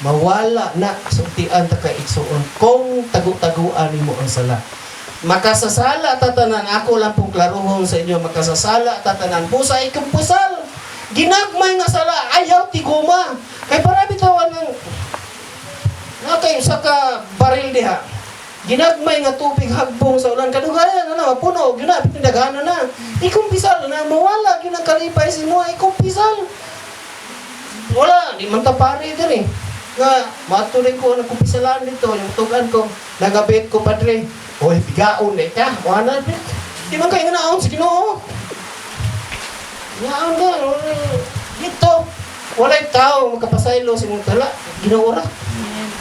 Mawala na, sultian ta ka, igsuon, kung tagu-taguan nimo ang sala. Makasasala tatanan, ako lang pong klaruhon sa inyo, makasasala tatanan. Busa ikumpusal. Ginagmay nga sala, ayaw tiguma. Kay para bitawan ng nakay usa ka baril diha. Ginagmay nga tubig hagbong sa ulan, kadugayan na mapuno, gyud na pinadaghana na. Ikumpisal na, mawala gyud ang kalipay sa imo, ikumpisal. Wala, di man ta pare diri. Nga matuloy ko ang kumpisalan dito, yung tugan ko, nagabit ko, padre. Oy, bigaon na ka, wala na. Di man kayo naon sa Ginoo. Naon na, dito. Walay tao makapasaylo sa imong tala, Ginoo ra.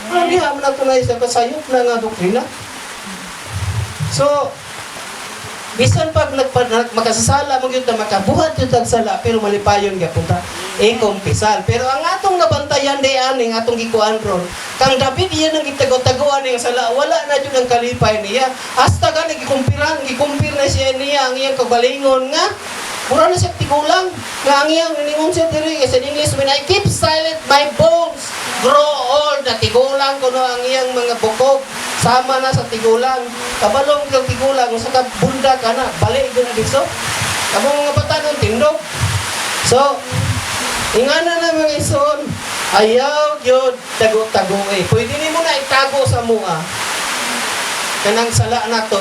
Ano diha man nato na isa kasayop na nga doktrina. So, bisan pag makasasala mo gyud ta, makabuhat gyud tag sala, pero malipayon gyapon ta ikumpisal. Pero ang atong nabantayan di aning atong gikuan ron, kang David iyan ang gitago-taguan ning sala, wala na jud ang kalipay niya. Hasta gani gikumpiran, gikumpir na siya niya ang iyang kagalingon nga mura na siya tigulang nga ang iyang ningon siya diri sa English, "When I keep silent, my bones grow old." Na tigulang kuno ang iyang mga bukog, sama na sa tigulang. Kabalong kang tigulang, usa ka bunda ka na bali gyud na dito kamo mga batanon tindog. So ingana na, mga ison, ayaw gyud tago-tago eh. Pwede nimo na itago sa mua kanang sala nato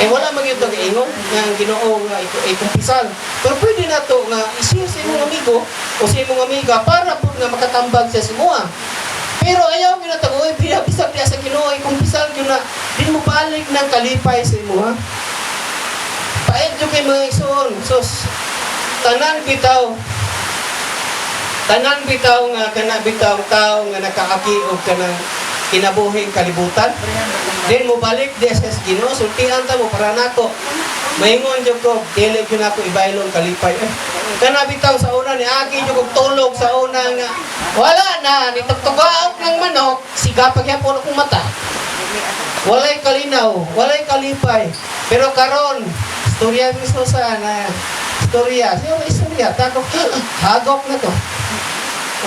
eh, wala man gyud ingon nga ang Ginoo nga ikumpisal. Pero pwede nato nga i-share sa imong amigo o sa imong amiga para pud nga makatambag siya sa imuha. Pero ayaw gyud na tagoy, bisag diya sa Ginoo ikumpisal gyud na, din mo balik ng kalipay sa imuha. Paed jud kay, mga igsoon. So tanan bitaw, tanan bitaw nga kana bitaw tao nga nakaaki og kanang kinabuhing kalibutan. Then mo balik di sa Ginoo, sultian ta mo para nako. Maingon jud ko, dili gyud nako ibaylon kalipay. Eh, kana bitaw sa una ni agi jud kog tulog sa una nga wala na ni tugtugaok ng manok, siga pagyapon akong mata. Walay kalinaw, walay kalipay. Pero karon, istorya mismo sa na istorya. Siya may istorya, tako hagok na to.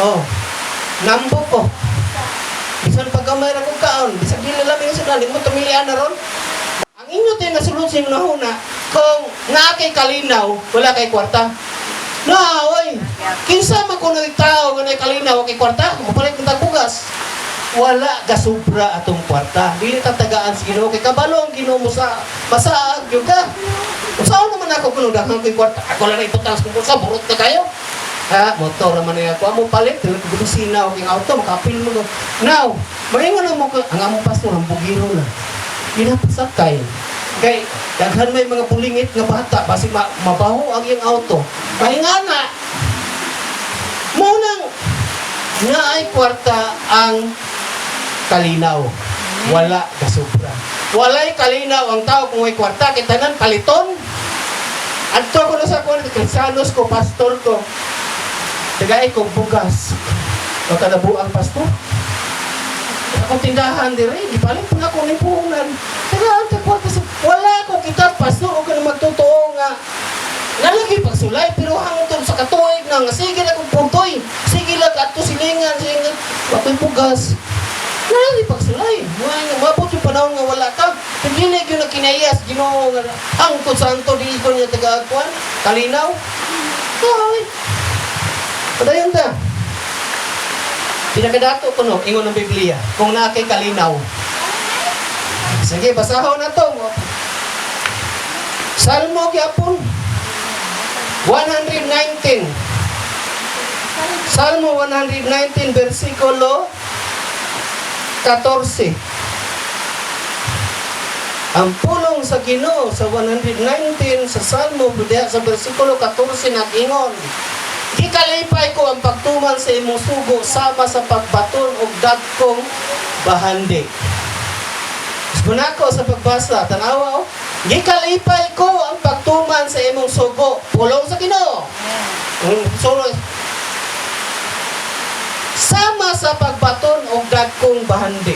Oh. Nambo ko. Bisan pag gamay ra kong kaon, bisag dili lami nga sudan, di mo tumilian na ron. Ang inyo tayo nasulod sa imong huna, kung naa kay kalinaw, wala kay kwarta. Na, oy. Kinsa man kuno tao nga naay kalinaw kay kwarta, mopalit man tag bugas. Wala gasubra atong kwarta. Dili ta tagaan sa Ginoo kay kabalo ang Ginoo mo sa masaag gyud ka. Usaon naman ako kuno daghan ko'y kwarta. Ako lang ibutang sa bulsa, burot na kayo. Ha, motor naman na ako. Amo palit, dili ko busina og auto, makapil mo. Now, maingon na mo ko, ang among pastor ang bugiro na. Ginapasakay. Kay daghan may mga pulingit nga bata basi mabaho ang iyang auto. Paingana. Mo nang naay kwarta ang kalinaw. Wala kasubra. Walay kalinaw ang tao kung may kwarta kay tanan paliton. Adto ko na sa kuan, Kristiyanos ko, pastor ko. Tagay kong bugas. Makanabuang pastor. Akong tindahan dire, gipalit pa ako ng puhunan. Tagaan ka kwarta sa wala ko kita, pastor, o ka na magtotoo nga nalagi pagsulay, pero hangtod sa katuig na nga sige lang kong puntoy, sige lang adto silingan, silingan wakoy bugas, nalagi pagsulay. Mga nga mabot yung panahon nga wala ka, dili gyud na kinayas Ginoo nga hangtod sa anto di ko niya taga-kuan kalinaw. Ay, padayon ta. Pinakadato ko no, ingon ng Biblia, kung naa kay kalinaw. Sige, basahon na to. Salmo gyapon. 119. Salmo 119 versikulo 14. Ang pulong sa Ginoo sa 119 sa Salmo diha sa versikulo 14 nag-ingon, "Gikalipay ko ang pagtuman sa imong sugo sama sa pagbaton og dagkong bahandi." Muna ko sa pagbasa, tanawa oh. "Gikalipay ko ang pagtuman sa imong sugo." Pulong sa Ginoo. So, sama sa pagbaton og dagkong bahandi.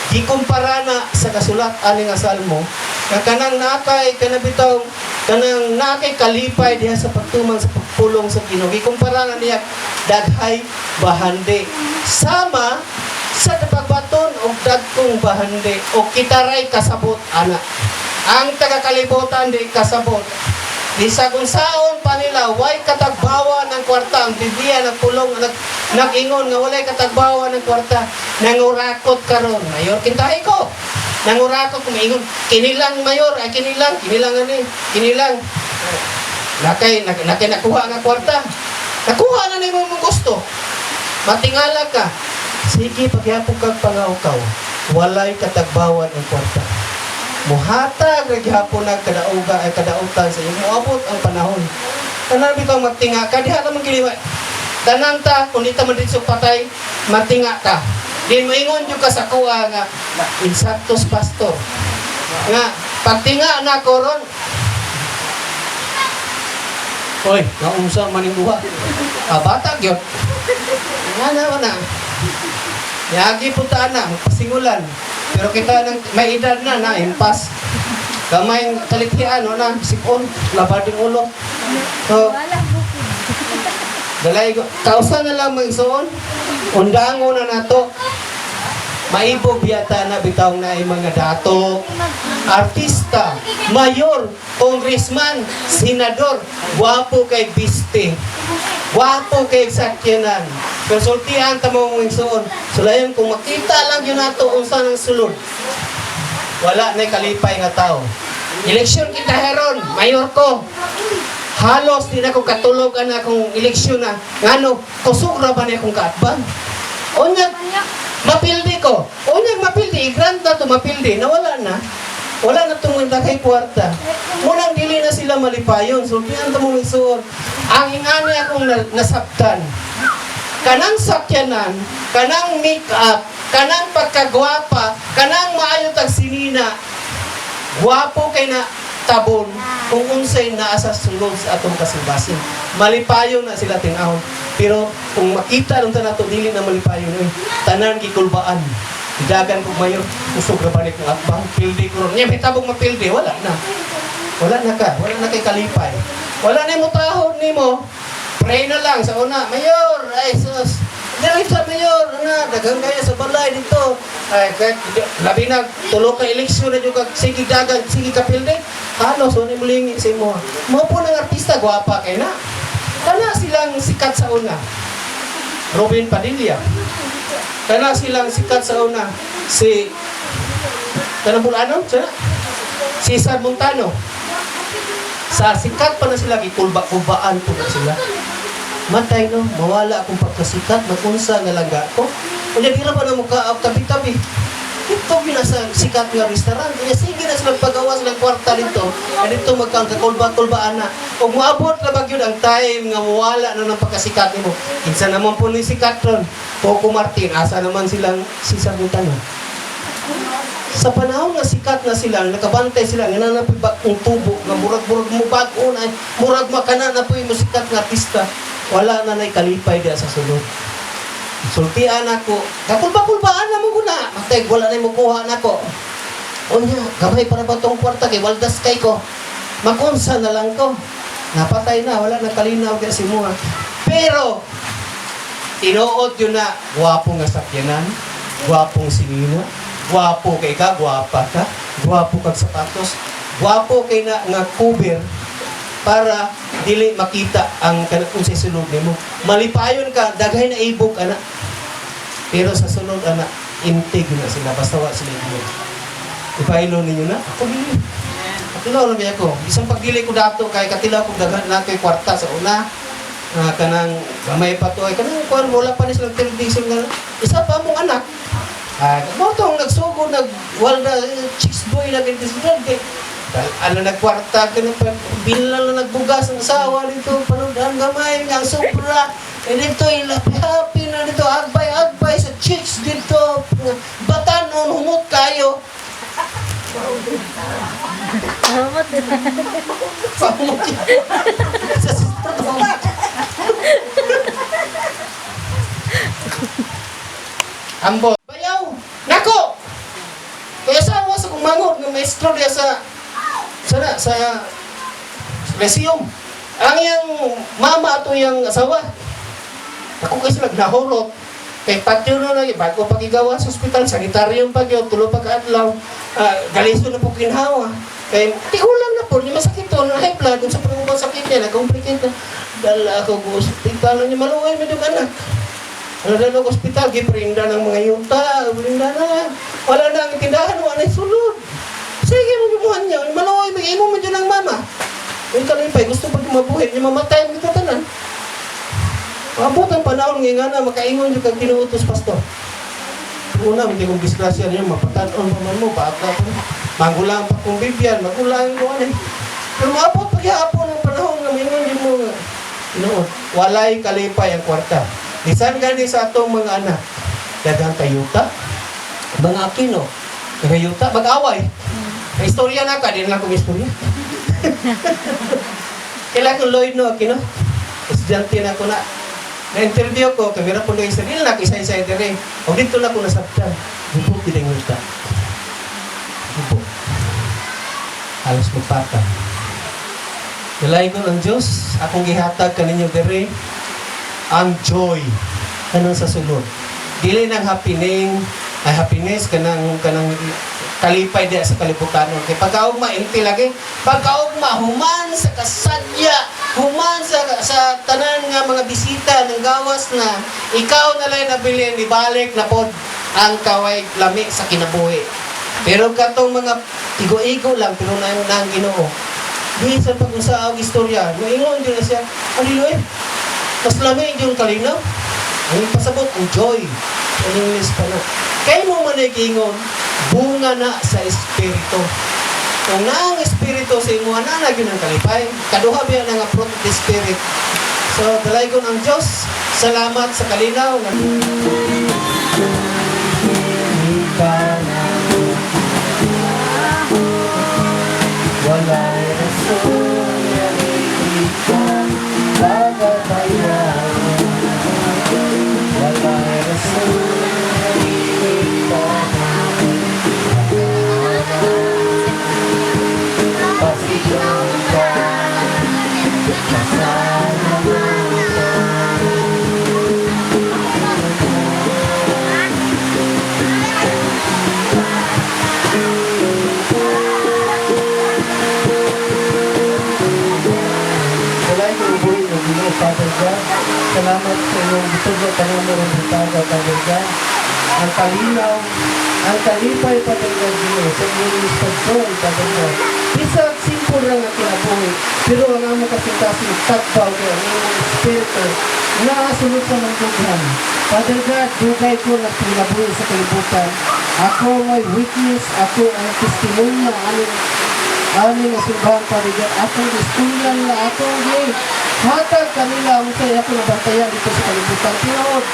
Gikumpara na sa kasulat ani nga salmo nga kanang nakay kanabitaw kanang nakay kalipay diha sa pagtuman sa pagpulong sa Ginoo, gikumpara na niya daghay bahandi sama sa pagbaton og dagkong bahandi o kitaray kasabot ana. Ang taga-kalibutan di kasabot. Bisag unsaon pa nila, way katagbawa ng kwarta. Ang Biblia nagpulong, nag-ingon nga walay katagbawa ng kwarta. Nangurakot karon. Mayor, kintahi ko. Nangurakot, kumingon. Kinilang mayor, ay kinilang, kinilang ani, kinilang. Nakay nakuha nga kwarta. Nakuha na nimo mong gusto. Matingala ka. Sige, pagyapon kag pangaukaw. Walay katagbawan ang kwarta. Muhatag ra gihapon ang kadauga ay kadautan sa imo. Moabot ang panahon. Tanan bitaw magtinga ka diha naman giliwa. Tanan ta kung di ta man didto patay, matinga ka. Din moingon jud ka sa kuha nga insaktos pastor. Nga pagtinga na ko ron. Oy, naunsa man ning duha. Ah, bata gyud. Nga na wala. Yagi po ta na, magpasingulan. Pero kita nang may edad na na impas. Gamay ang talikhian no na sikon, labad yung ulo. So, Wala bukid. dalay ko, kausa na lang mga igsoon. Undango na nato. Maibog yata na bitaw na ay mga dato, artista, mayor, congressman, senador, gwapo kay biste. Gwapo kay sakyanan. Pero sultihan ta mo mga igsoon. Sulayon kung makita lang yun nato unsa ng sulod. Wala na kalipay nga tao. Eleksyon kita heron, mayor ko. Halos di na ko katulog ang akong eleksyon na. Ngano, kusog ra ba ni akong kaatbang? Unya, mapildi ko. Unya, mapildi. I-grant na to, mapildi. Nawala na. Wala na itong kay kwarta. Munang dili na sila malipayon. Sultihan ta mo misuor. Ang ingani akong nasabtan. Kanang sakyanan, kanang make-up, kanang pagkagwapa, kanang maayo tag sinina, gwapo kay na tabon kung unsay naa sa sulod sa atong kasing-kasing. Malipayon na sila tinawon. Pero kung makita lang ta nato dili na malipayon oy. Tanan gikulbaan. Idagan kog mayor, usog ra balik ng akbang, pildi ko ron. Nya bitabog mapildi, wala na. Wala na ka, wala na kay kalipay. Wala na mo tahod nimo. Pray na lang sa una, Mayor, ay sus. Dili sa mayor, na daghang kaya sa balay dito. Ay, kahit, labi na tulo ka eleksyon na jud ka sige dagan, sige ka pildi. Halos wala mo lingi sa imo. Mao po ng artista gwapa kay na. Kana silang sikat sa una. Robin Padilla. Kana silang sikat sa una. Si kanang Bulano, sana? Cesar Montano. Sa sikat pa na sila, gikulba-kulbaan po na sila. Matay no, mawala akong pagkasikat, magunsa nga langga ko. Unya di ra pa na mukha tabi-tabi. Ito gina sa sikat nga restaurant. Unya sige na sila pagawas ng kwarta dito. Ay dito magkang kakulba-kulbaan na. Ug moabot na ba gyud ang time nga mawala na ng pagkasikat nimo. Kinsa naman po ni sikat ron? Coco Martin, asa naman silang Cesar Montano? Sa panahon nga sikat na sila, nakabantay sila, nga na napoy bagong tubo, nga murag-murag mo bag-o na, murag makana na po'y mo sikat nga artista, wala na na'y kalipay diya sa sulod. Sultian ako, kakulba-kulbaan na mo guna, matay, wala na mo kuha nako. Unya, gamay para ba tong kwarta kay waldas kay ko. Makunsa na lang ko. Napatay na, wala na kalinaw kay si Mua. Pero, tinuod yun na, gwapo nga sakyanan, gwapong sinina, gwapo kay ka, gwapa ka, gwapo kag sapatos, gwapo kay na nga cover para dili makita ang kanang unsay sulod nimo. Malipayon ka, daghay na ibog ana. Pero sa sulod ana, intig na sila basta wa sila ibog. Ipailo ninyo na. Ako dili. Katilaw lang ako. Isang pagdili ko dato kay katilaw ko daghan na kay kwarta sa una. Ah, kanang gamay pa to ay kanang kuan wala pa ni silang television nga isa pa mong anak. Ah, mo tong nagsugod nag walda eh, chicks boy na ganito sila kay ano nagkwarta ka na pa bilang na nagbugas ang asawa dito panudaan gamay nga sobra eh dito happy happy na dito agbay agbay sa chicks dito batanon humot kayo. Humot. Pamot sa sister. Ambo. Bayaw. Nako. Kaya asawa sa kong mangod nga maestro diya sa Lyceum. Ang iyang mama ato iyang asawa. Ako kasi nagnahurot. Kay patio na lagi, bago pagigawa sa ospital, sanitarium pa gyud, tulo pa kaadlaw, galiso na po kinhawa. Kay tigulang na po, niya masakit to, na high blood, sa pag sakit niya, nag-complicate na. Dala ako go ospital, niya maluoy man yung anak. Wala na ako ospital, giprinda ng mga yuta, brinda na. Wala na ang tindahan, wala na sulod. Sige, magimuhan niya, maluoy, mag-imo man dyan ang mama. Yung kalipay, gusto pa mabuhi, niya mamatay, ang tanan. Maabot ang panahon nga na makaingon yung kag tinuutos, pastor. Una, hindi kong disgrasya niyo, mapatanon pa man mo, bata pa. Magulang pa kong bibyan, magulang ko ano eh. Pero maabot paghihapon ang panahon nga maingon yun mo nga. Tinuod, walay kalipay ang kwarta. Bisan gani sa atong mga anak, daghang kayuta, mga Aquino, kayuta, mag-away. May istorya na ka, di na lang kong istorya. Kailan ko Lloyd no, Aquino? Estudyante na ko na. Na-interview ko, kamera po na isa, di na ako isa-isa dire. O dito na ko nasabtan. Gupo pinang yuta. Gupo. Halos magpata. Dalaygon ang Diyos, akong gihatag kaninyo dire ang joy kanang sa sulod. Dili nang happening ay happiness kanang kalipay diya sa kalibutan. Kay pagkaugma inti lagi, pagkaugma human sa kasadya, human sa tanan nga mga bisita ng gawas na ikaw na lang nabilin, ibalik na pod ang kaway lami sa kinabuhi. Pero katong mga igo-igo lang pero nang nang Ginoo. Bisan pag usa og istorya, moingon jud na siya, "Aliloy, mas lami yung kalinaw." Ang pasabot, ang joy. Ang English pa na. Kay mo man ay giingon, bunga na sa Espiritu. Kung na ang Espiritu sa imo, na na gyud ang kalipay. Kaduha biya na nga fruit of the Spirit. So, dalaygon ang Diyos. Salamat sa kalinaw. Ikaw na walay rason ikaw pagabayan. Walay rason ikaw pasigaw ka kasama mo. Walay ko buhi ng Ginoo, Father God. Salamat sa iyong gitudlo kanamo ron buntaga, Father God. Ang kalinaw, ang kalipay, Father God, Ginoo, sa iyong pagsoy, Father God. Bisag simple lang ang kinabuhi, pero ang among kasing-kasing tagbaw kay ang iyong Espiritu naa sulod sa mangdughan. Father God, dugay ko nagkinabuhi sa kalibutan. Ako may witness, ako ang testimonya aning ani nga simbahan, Father God, akong istorya nila, akong gi hatag kanila ang say ako nabantayan dito sa kalibutan. Tinuod,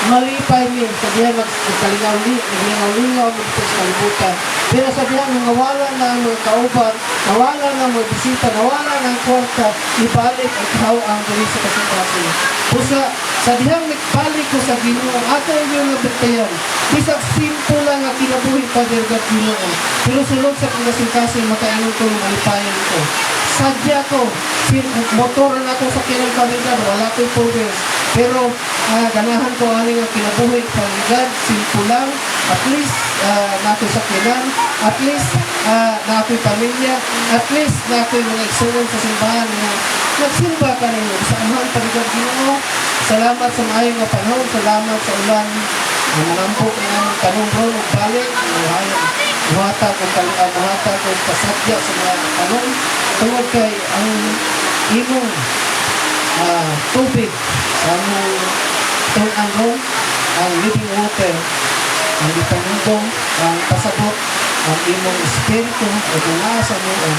malipay mi sa diha magkalingaw naglingaw-lingaw mi dito sa kalibutan. Pero sa diha nga nawala na ang mga kauban, nawala na ang mga bisita, nawala na ang kwarta, ibalik ikaw ang diri sa kasing-kasing. Usa sa dihang nagbalik ko sa Ginoo, ako yung nabantayan. Bisag simple lang ang kinabuhi, Father God, Ginoo. Pero sulod sa kasing-kasing makaingon ko, malipayan ko. Sadya ko, motor na ako sa kinang, Father God, wala ko'y 4 wheels. Pero ganahan ko ani nga kinabuhi, Father God, simple lang. At least na ako'y sakyanan, at least na ako'y pamilya, at least na ako'y mga igsuon sa simbahan nga nagsimba ka ninyo. Sa amahan, Father God, Ginoo, salamat sa maayo nga panahon, salamat sa ulan. Ang manampo ng among tanong ron ug balik, muhatag og muhatag og kasadya sa mga tanong tungod kay ang imong tubig sa among tun-an ron, ang living water, ang gipanundong, ang pasabot, ang imong espiritu o kung naa sa amo,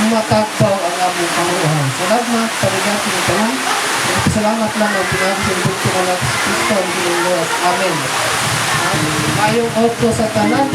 matagbaw ang among kamuhan. Salamat, parigat ng tanan. Salamat lang ang pinaagi sa libog ko na Kristo ang Ginoong Amen. Mayong auto sa tanan.